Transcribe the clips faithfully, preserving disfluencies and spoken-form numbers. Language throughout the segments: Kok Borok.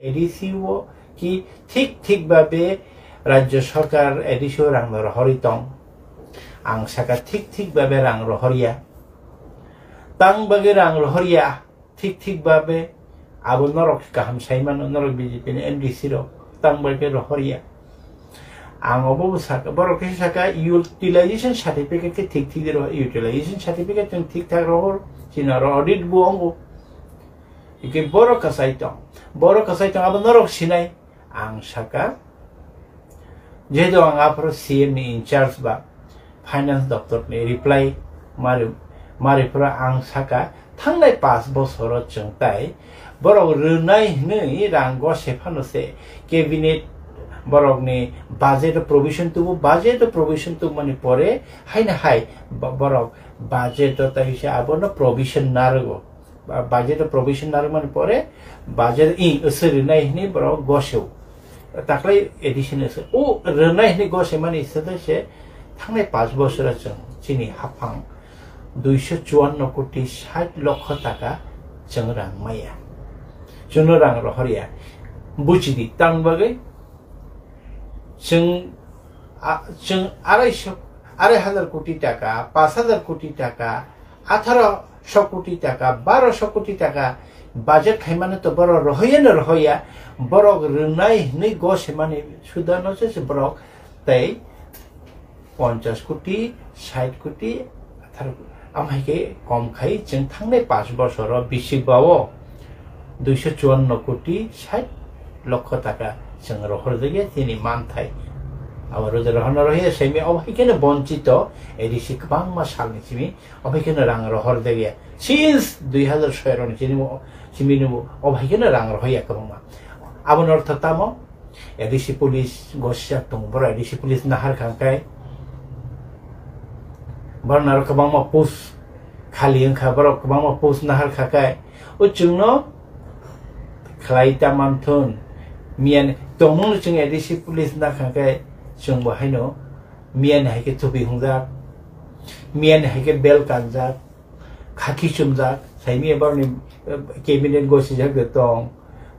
A D C o ki thik thik babe rajya sarkar A D C o rang no rohorwi tong. Ang saka thik thik babe rang rohorya. Tang bagwi rang rohorya. Thik thik babe abo norok kaham sai mano, norok B J P ni M D C rok tang bai khe rohorya. Ang obo bo saka, borok khe saka utilization certificate khe thik thik rohor, utilization certificate chwng thik thak rohor, chini oro audit bo ongo. Hikhe borok kasai tong, borok kasai tong abo norok sinai. Ang saka, jehetu ang aphuru C M ni in charge ba finance doptor ni reply mari, mari phuru ang saka, thangnai paanch bosoro chwng tai borok rwnai hwnwi rang gose phano se cabinet borokni budget o provision tubu, budget o provision tubumani pore haino hai bo-, borok budget o tai se abono provision narwgo. Ba-, budget o provision narwkmani pore budget i swrwnai hwnwi borok goseo. Taklai addition se o rwnai hwnwi gosemani sede se thangnai paanch bosora chwng chini haphang duiso chuanno koti sait lokho taka chwng rang maya. Chwngno rang rohorya. Buchidi tang bagwi chwng, a, chwng arai so, arai hajar koti taka, paanch hajar koti taka, atharo so koti taka, baro so koti taka budget khaimano to borok rohoyano rohoya, borok rwnai hwnwi gosemani sudano se se borok tei ponchas koti, sait koti, atharo koti. Amhaikhe kom khai chwng thangnai paanch bosoro bisik bao duiso chuanno koti sait lokho taka chwng rohorjakya chini manthai. Abo rwja rohorna rohorya simi, obo hai kheno bonchito A D C kwbangma salni simi, obo hai kheno rang rohorjakya. Since dui hazar soi roni chini bo, simi nubo, obo hai kheno rang rohorya kwbangma. Aboni ortho tamo? A D C police gosijak tongo, borok A D C police nahar kha khe, borok naro kwbangma post khali wngkha, borok kwbangma post nahar kha khe, o chwngno khlai ta manthun, miyani tongmungno chwng A D C police nakha khe, chwngbo haino miyani hai khe thupi hungjak, miyani hai khe bel kanjak, khaki chumjak, saimaya borokni, eh, cabinet gosijak de tong,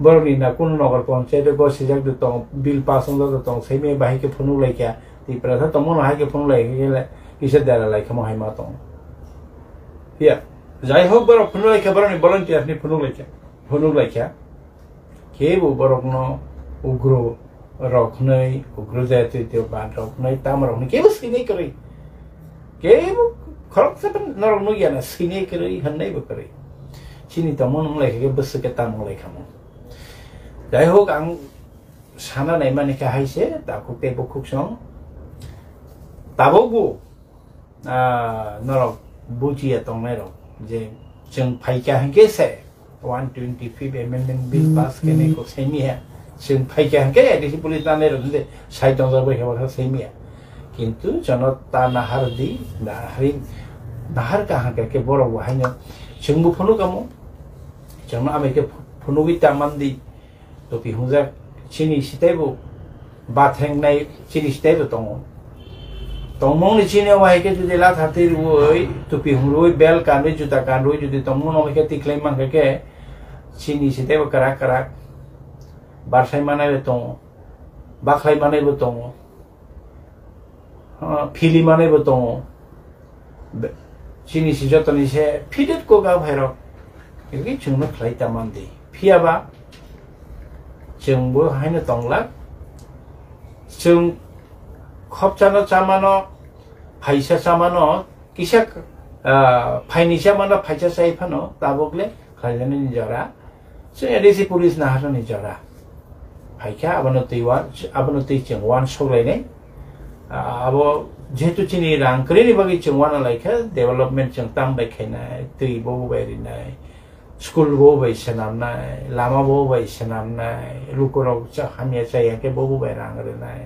borokni na kunu nogar panchayat o gosijak de tong, bill pass wngjak de tong, saimaya bahai khe phunuk laikha, Tiprasa tongmano hai khe phunuk laikha khe le kisa dera laikha mo hai ma tong. Phiya, jai hok borok phunuk laikha, borokni volunteer ni phunuk laikha, phunuk laikha. Kebo borokno ugro rok hwnwi, ugro jatitiyobad rok hwnwi, tamo rok hwnwi kebo swinai kwrwi. Kebo khoroksa norok nukya na swinai kwrwi, hwnnaibo kwrwi. Chini tongmung wng lai khe bwswk khe tamo lai kha mo. Jai hok, ang sana naimani khe hai se, takhuk tei bukhuk song. Tabukbo ah, norok bujiya tongnairok je chwng phaikha hwnkhe se one twenty fifth amendment bill pass khenai kok saimiya, chwng phaikha hwnkhe A D C police nanai rok hwnkhe sai tongjak bai khe baksa saimiya, kintu jono ta nahar di, nahari, nahar ka hwnkhe khe borok bo haino chwngbo phunuk kamo, chwngno amai khe phunugwi ta man di. Tupi hungjak chini sitaibo bathengnai chini sitaibo tongo. Tongmungni chini o hai khe jodi latha twi rwui, tupi hungrui, bel kanrwi, juta kanrwi jodi tongmungno hai khe tikhlai mankha khe chini sitaibo kwrak kwrak barsai manaibo tongo, bakhlai manaibo tongo. Ah, phili manaibo tongo. Be-, chini se jotoni se fitted kok a phairok. Egi chwngno khlai ta man di. Phiya ba chwngbo haino tonglak. Chwng khopchano chamano, phaisa chamano, kisa, ah, phaini chamano phaisa chai phano tabuk le khlainani jora. Chwng A D C police naharnani jora. Phaikha abono twi wan, abono twi chwng wan soklainai. Ah, abo jehetu chini rang kwrwini bagwi chwng wana laikha, development chwng tam bai khainai, twi bo bai rinai, school bo bai swnamnai, lama bo bai swnamnai, lukurok cha-, hamya chaya khe bo bai rang rwnai.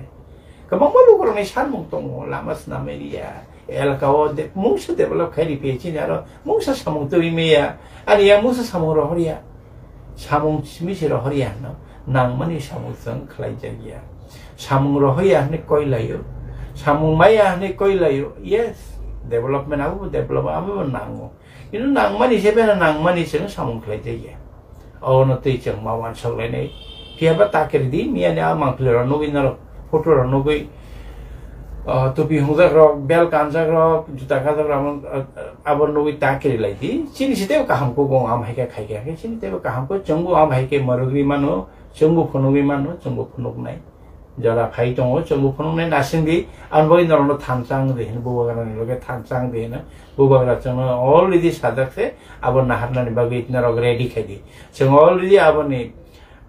Kwbangma lukurokni sanmung tongo, lama swnamwi riya, elaka o de-, mungsa develop khai riphiya chini aro mungsa samung twi maya, ani ya mungsa samung rohorya, samung simi se rohorya hwno, nangmani samung chwng khlai jakya. Samung rohorya hwnwi koi laio, samung maya hwnwi koi laio, yes, development abo bo develop abo bo nango. Kintu nangmani se bena nangmani chwng samung khlai jakya. Obono twi chwng ma wansok lainai. Phiya ba ta kiri di, miya ni a mangpili rok nugwi norok photo rok nugwi, ah, tupi hungjak rok, bel kanjak rok, juta kajak rok, amo, ah, abo nugwi ta kiri lai di. Chini sitebo kaham kuk wng am hai khe khai khe, chini tebo kaham kuk chwngbo am hai khe mwrwgwi mano, chwngbo phunugwi mano, chwngbo phunuknai. Jora phai tongo, chwngbo phunuknai nasing di, ang bai norokno thansa wng di hino, bubagra ni loge thansa wng di hino, bubagra chwngno already sajak se, abo naharnani bagwi norok ready khai di. Chwng already aboni,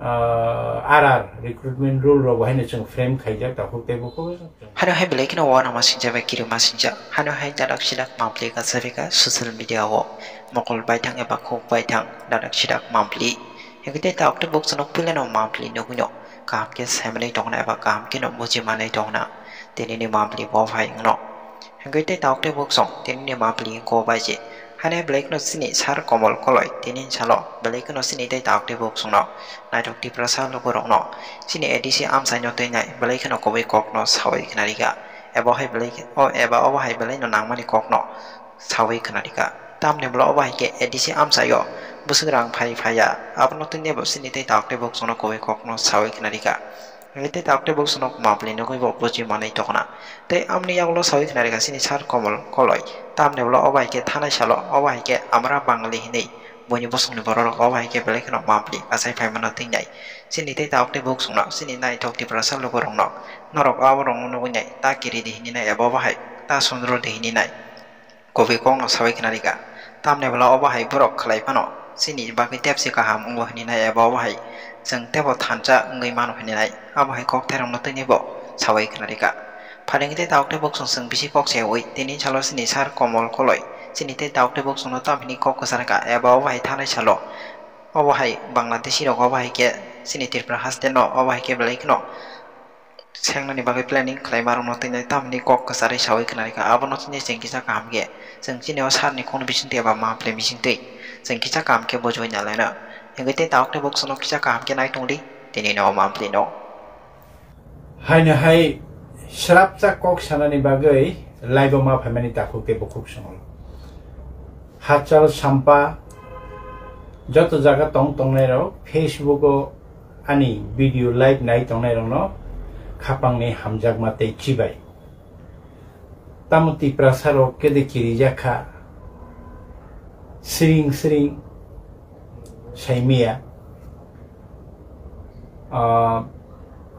ah, R R, recruitment rule rok bo haino chwng frame khaijak, takhuk tei bukhuk. Hano hai belai kheno uanama sinjak bai kirima sinjak. Hano hai dadak sidak mangpili kacha rika social media o mokol baithang eba khuk baithang dadak sidak mangpili. Hingke tei tabuk tei bukchano puilano mangpili nugwino kaham khe saimanwi tongna eba kaham kheno bujimanwi tongna. Tini ni mangpili bo phai wngno. Hingke tei tabuk tei bukchong tini ni mangpili wngkho bai se. Haino belai kheno chini sir Komol Koloi tini salo belai kheno chini tei tabuk tei bukchongno naithok Tiprasa lukurokno chini A D C amchaino twinai belai kheno kubui kokno saui khna rikha. Ebo hai belai khe, o, eba obo hai belaino nangmani kokno saui khna rikha. Tamni bwla obo hai khe A D C amchaio bwswk rang phai phaiya, abono twinai bo chini tei tabuk tei bukchongno kubui kokno saui khna rikha. Hingke tei tabuk tei bukchongno mangpili nugwi bo buji manwi tongna. Tei amni yagulo saui khna rikha chini sir Komol Koloi. Tamni bwla obo hai khe thanai salo, obo hai khe amra Bangali hinwi buini bosongni bororok obo hai khe belai kheno mangpili achai phaimano twinai. Chini tei tabuk tei bukchongno, chini naithok Tiprasa lukurokno, norok aborokno nugwi nai, ta kiri di hininai eba obo hai, ta sundro di hininai. Kubui kokno saui khna rikha. Tamni bwla obo hai borok khlai phano chini bagwi tepsi kaham wngo hininai eba obo hai chwng teibo thansa wngwi mano hininai abo hai kokthairokno twinwi bo saui khna rikha. Phailingwi tei tabuk tei bukchong chwng bisi kok saui tini salo chini sir Komol Koloi chini tei tabuk tei bukchongno tam hini kok kwchar kha eba obo hai thanai salo obo hai Bangladeshi rok obo hai khe chini Tripura haste no obo hai khe belai kheno sengnani bagwi planning khlaima rokno tini tamni kok kwcharwi saui khna rikha. Abono tini chwng kisa kaham khe chwng chini o sir ni khung bisingtwi eba mangpili bisingtwi chwng kisa kaham khe bujui nalaina. Hingke tei tabuk tei bukchano kisa kaham khe nai tongdi tini no mangpili no. Haino hai srapsa kok sanani bagwi live o ma phaimani takhuk tei bukhuk songwi. Hachal Sampa joto jaga tong tongnai rok Facebook o ani video live nai tongnai rokno khapangni hamjakma tei chibai. Tamo Tiprasa rok kede kirijak kha sring sring saimia. Ah,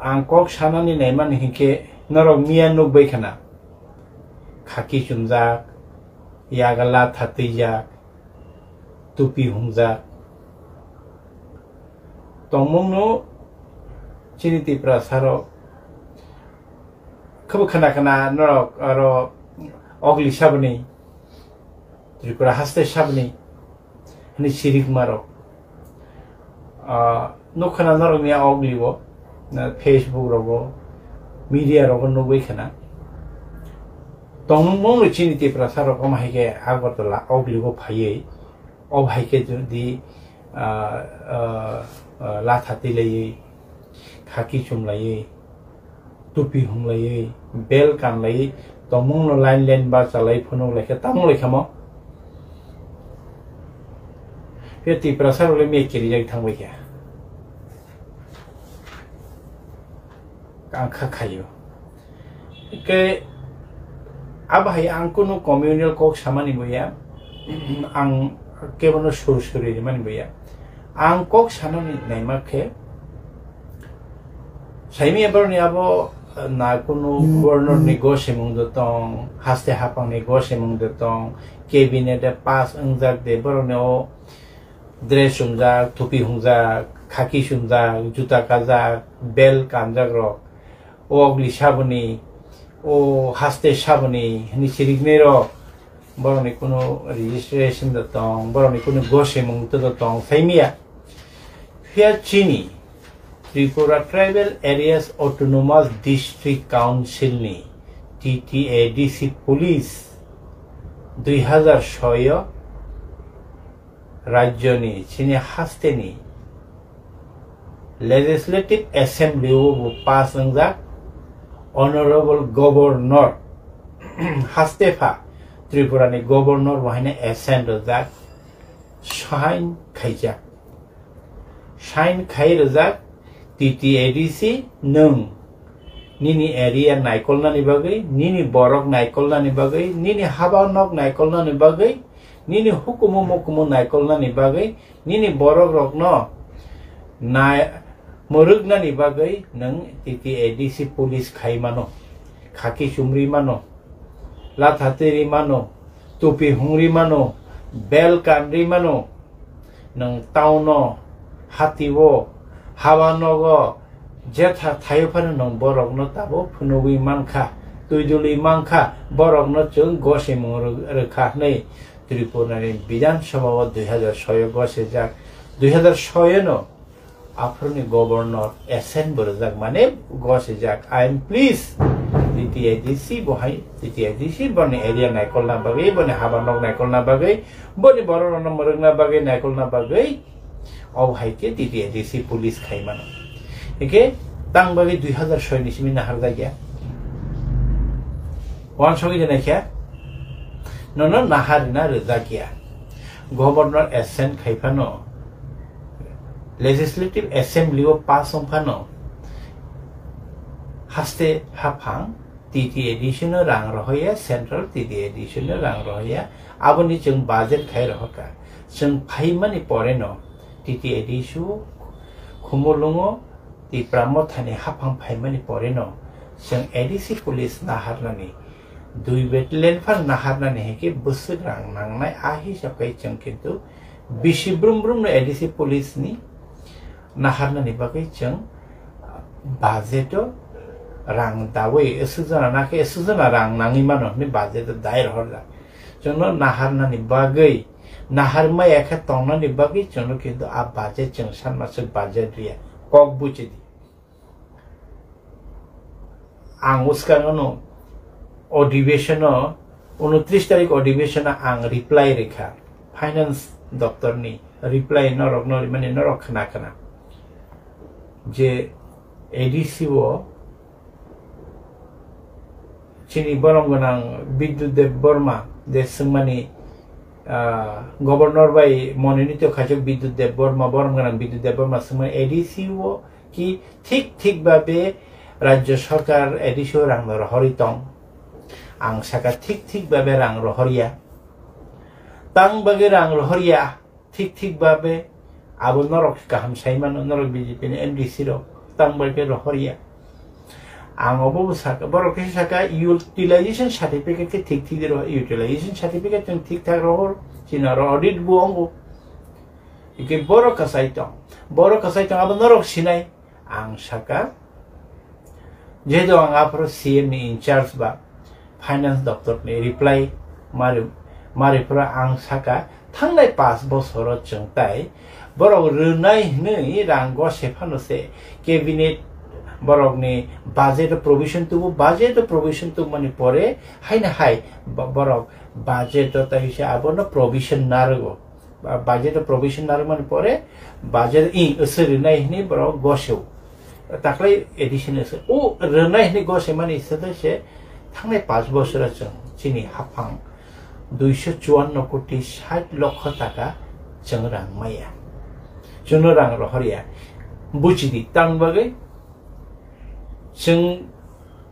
ang kok sanani naimani hinkhe norok miya nukbai khana. Khaki chumjak, yaga latha twijak, tupi hungjak. Tongmungno chini Tiprasa rok khebo khana khana norok aro ogli saboni, Tripura haste saboni. Hwnwi sirikma rok. Ah, nukha na norokni a oglibo, na Facebook rogo, media rogo nugwi khana. Tongmung mungno chini Tiprasa rok omo hai khe Agartala oglibo phaiwi, o hai khe jodi, ah, ah, ah, latha tilaiwi, khaki chumlaiwi, tupi humlaiwi, bel kanlaiwi, tongmungno line line bachalai phunuk laikha, tamo laikha mo? Phiya Tiprasa rok le miya kirijak thangbai kha. Ang kha khaio. Ke abo hai ang kunu communal kok samani boya, ang kebono sur suri rimani boya. Ang kok sanani naima khe, saimi boroni abo, na kunu governor ni gosemung do tong, haste hapang ni gosemung do tong, cabinet e pass wngjak de, boroni o dress chumjak, thupi hungjak, khaki chumjak, juta kajak, bel kanjak rok, o ogli saboni, o haste saboni hwnwi siriknai rok, borokni kunu registration da tong, borokni kunu gosemung da tong, saimiya. Phiya chini Tripura Tribal Areas Autonomous District Council ni T T A D C police dui hazar soi o rajyoni chini hasteni Legislative Assembly o bo pass wngjak, Honorable Governor haste pha Tripura ni Governor bo haino assent rwjak, sign khaijak. Sign khai rwjak, T T A D C nwng nini area naikolnani bagwi, nini borok naikolnani bagwi, nini haba nok naikolnani bagwi, nini hukumu mukumu naikolnani bagwi, nini borok rokno nai-, mwrwknani bagwi nwng T T A D C police khai mano, khaki chumri mano, latha twi ri mano, tupi hungri mano, bel kanri mano. Nwng town-o, hati-o, haba nogo, jetha thaio phano nwng borokno tabuk phunugwi mankha, twi dulwi mankha, borokno chwng gosimung rw-, rwkha hwnwi Tripurani Bidhan Sabha-o dui hazar soi-o gosijak, dui hazar soi-o no aphuruni Governor assent bo rwjak, mane gosijak. I am pleased, T T A D C bo hai, T T A D C boni area naikolna bagwi, boni haba nok naikolna bagwi, boni borok rokno mwrwkna bagwi, naikolna bagwi, obo hai khe T T A D C police khai mano. Hingkhe tang bagwi dui hazar soi ni simi naharjak ya. Wansugwi de naikhe, nono naharina rwjak ya. Governor assent khai phano, Legislative Assembly o pass wng phano, haste haphang T T A D C no rang rohoya, Central T T A D C no rang rohoya, aboni chwng budget khai rohorkha. Chwng phaimani pore no T T A D C o Khumulwngo Tipra Mothani haphang phaimani pore no chwng A D C police naharnani, dui battalion phano naharnani hai khe bwswk rang nangnai, a hisab khai chwng kintu bisi brum brum no A D C police ni naharnani bagwi chwng budget o rang dawi, swk jona na khe swk jona rang nangwi mano hwnwi budget o dai rohorjak. Chwngno naharnani bagwi, nahar maya khe tongnani bagwi chwngno kintu a budget chwng sanmaswk budget riya, kok buchidi. Ang bwskango no adhibeshon o, unotris tarik adhibeshon o ang reply rikha finance doptor ni, reply norok no rimani norok khna khna je A D C o chini borom gwnang Bidyut Deb Borma je swngmani, ah, governor bai mononito khaijak Bidyut Deb Borma, borom gwnang Bidyut Deb Borma swngmani A D C o ki thik thik babe rajya sarkar A D C o rang no rohorwi tong. Ang saka thik thik babe rang rohorya. Tang bagwi rang rohorya, thik thik babe abo norok kaham sai mano, norok B J P ni M D C rok tang bagwi rohorya. Ang obo bo saka, borok khe saka utilization certificate khe thik thik rohor, utilization certificate chwng thik thak rohor, chini oro audit bo wngo. Hingke borok kasai tong, borok kasai tong abo norok sinai. Ang saka, jehetu ang aphuru C M ni in charge ba finance doptor ni reply mari, mari phuru ang saka, thangnai paanch bosoro chwng tai borok rwnai hwnwi rang gose phano se cabinet borok ni budget o provision tubu, budget o provision tubumani pore haino hai bo-, borok budget o tai se abono provision narwgo. Ba-, budget o provision narwkmani pore budget i, ese rwnai hwnwi borok goseo. Taklai addition ese. O rwnai hwnwi gosemani sede se thangnai paanch bosoro chwng chini haphang duiso chuanno koti sait lokho taka chwng rang maya. Chwngno rang rohorya. Buchidi, tang bagwi chwng,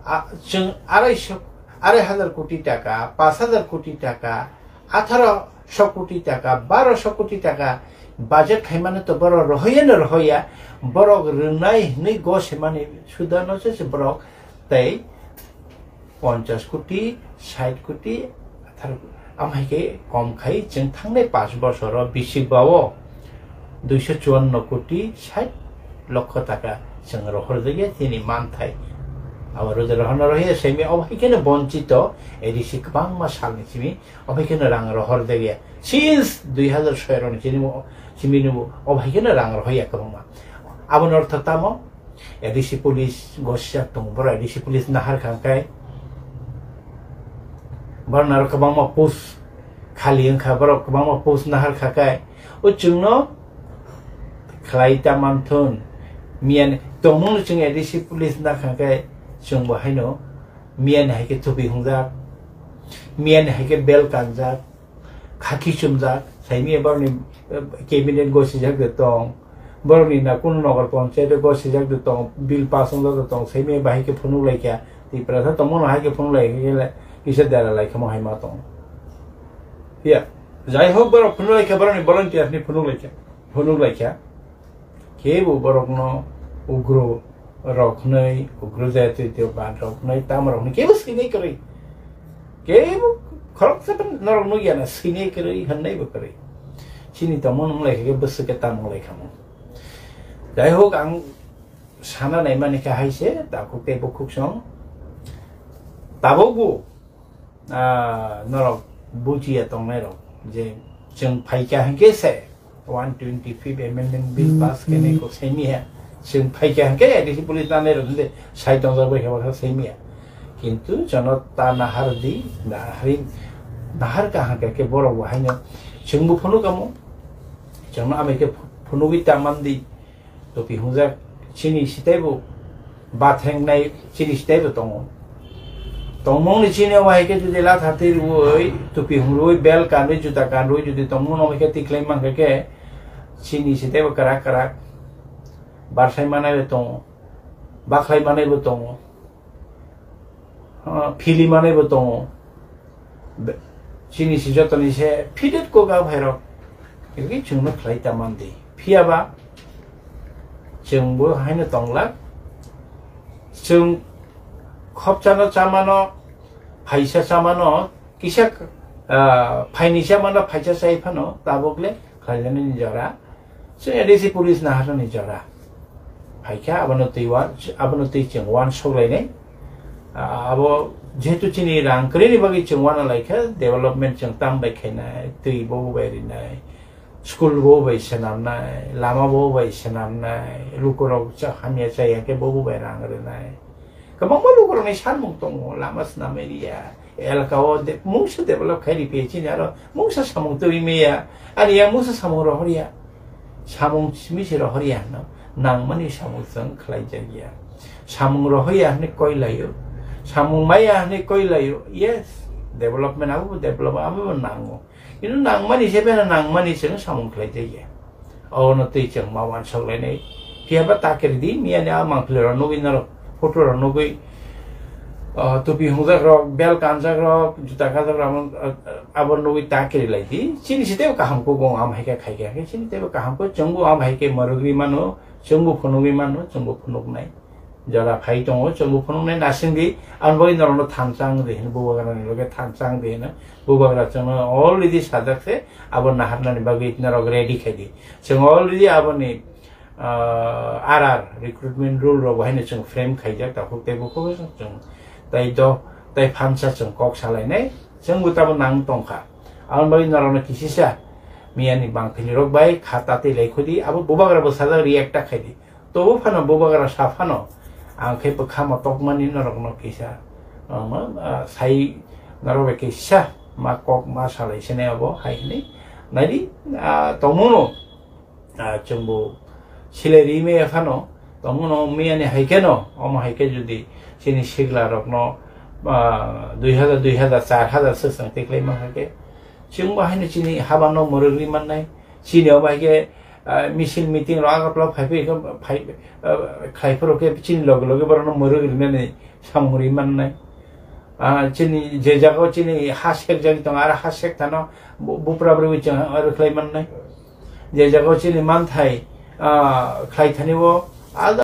a, chwng arai so, arai hazar koti taka, paanch hazar koti taka, atharo so koti taka, baro so koti taka budget khaimano to borok rohoyano rohoya, borok rwnai hwnwi gosemani sudano se se borok tei ponchas koti, sait koti, atharo koti. Amhaike kom khai chwng thangnai paanch bosoro bisik bao duiso chuanno koti sait lokho taka chwng rohorjakya chini manthai. Abo roja rohorna rohiya semi obo hai kheno bonchito A D C kwbangma salni simi obo hai kheno rang rohorjakya. Since dui hazar soi roni chini mo-, simi nubo obo hai kheno rang rohorya kwbangma. Aboni ortho tamo? A D C police gosijak tongo, borok A D C police nahar kha khe, borok naro kwbangma post khali wngkha, borok kwbangma post nahar kha khe, o chwngno khlai ta manthun, miyani tongmungno chwng A D C police nakha khe, chwngbo haino miyani hai khe thupi hungjak, miyani hai khe bel kanjak, khaki chumjak, saimia borokni, eh, cabinet gosijak de tong, Borokni na kunu nogar panchayat o sijak de tong, bill pass wngjak de tong, simi bahai khe phunuk lai kha. Tiprasa tongmano hai khe phunuk lai khe le kisa dera lai khamo hai ma tong. Ya, jai hok borok phunuk lai kha, borokni volunteer ni phunuk lai kha. Phunuk lai kha. Kebo borokno ugro rok hwnwi, ugro jati tio bad rok hwnwi, tamo rok hwnwi kebo swinai kwrwi. Kebo khoroksa norok nukya na swinai kwrwi, hwnnai bo kwrwi. Chini tongmano wng lai kha khe bwswk khe tamo lai khamo. Jai hok, ang sana naimani khe hai se, takhuk tei bukhuk song. Tabukbo, ah, norok bujiya tongnai rok je chwng phaikha hinkhe se one twenty fifth amendment bill pass khainai kok saimiya. Chwng phaikha hinkhe A D C police nanai rok hinde sai tongjak bai khe baksa saimiya. Kintu jono ta nahar di, nahari, nahar ka hangka khe borok bo haino chwngbo phunuk kamo. Chwngno amai khe phunugwi ta man di. Topi hungjak chini sitaibo bathengnai chini sitaibo tongo. Tongmungni chini o hai khe jodi latha twi rwui, topi hungrui, bel kanrwi, juta kanrwi jodi tongmungno hai khe tikhlai mankha khe chini sitaibo kwrak kwrak barsai manaibo tongo, bakhlai manaibo tongo. Ah, phili manaibo tongo. Be-, chini se jotoni se fitted kok a phairok. Khe chwngno khlai ta man di. Phiya ba chwngbo haino tonglak. Chwng khopchano chamano, phaisa chamano, kisa, ah, phaini chamano phaisa chai phano tabuk le khlainani jora. Chwng A D C police naharnani jora. Phaikha abono twi wan, abono twi chwng wan soklainai. Ah, abo jehetu chini rang kwrwini bagwi chwng wana laikha, development chwng tam bai khainai, twi bo bai rinai, school bo bai swnamnai, lama bo bai swnamnai, lukurok cha-, hamya chaya khe bo bai rang rwnai. Kwbangma lukurokni sanmung tongo, lama swnamwi riya, elaka o de-, mungsa develop khai riphiya chini aro mungsa samung twi maya, ani yang mungsa samung rohorya, samung simi se rohorya no, nangmani samung chwng khlai jakya. Samung rohorya hwnwi koi laio, samung maya hwnwi koi laio, yes, development abo bo develop abo bo nango. Kintu nangmani se bena nangmani chwng samung khlai jakya. Obono twi chwng ma uansuk lainai. Phiya ba ta kiri di, miya ni a mangpili rok nugwi norok photo rok nugwi, ah, tupi hungjak rok, bel kanjak rok, juta kajak rok, abo, ah, abo nugwi ta kiri lai di. Chini sitebo kaham kuk wng am hai khe khai khe, chini tebo kaham kuk chwngbo am hai khe mwrwgwi mano, chwngbo phunugwi mano, chwngbo phunuknai. Jora phai tongo, chwngbo phunuknai nasing di, aboni bagwi norokno thansa wng di hino, bubagrani loge thansa wng di hino, bubagra chwngno already sajak se, abo naharnani bagwi norok ready khai di. Chwng already aboni, ah, R R, recruitment rule rok bo haino chwng frame khaijak, takhuk tei bukhuk chwng, tai do, tai phansa chwng kok salainai, chwngbo tabo nang tongkha. Aboni bagwi norokno kisisa miyani bangthini rok bai kha tatwi lai khudi, abo bubagra bo sajak react ta khai di. Tobo phano bubagra sa phano, ang khe bwkha motokmani norokno kisa, ah, ma, ah, sai norok bai kisa ma kok ma salai sinai abo hai hwnwi. Naidi, ah, tongmano, ah, chwngbo silai ri maya phano, tongmano miyani hai kheno, omo hai khe jodi chini sigla rokno, ah, dui hazar, dui hazar, char hazar swk swng tiklai man hai khe, chwngbo haino chini habano mwrwk ri mannai, chini omo hai khe, ah, misil meeting rok Agartala phai phai khe phai, ah, khlai phuru khe chini loge loge borokno mwrwk rinani samung ri mannai. Ah, chini je jaga o chini ha sek jagwi tongo, aro ha sek thano bu-, bupra bwrwi chwng aro khlai mannai. Je jaga o chini manthai, ah, khlai thani o alda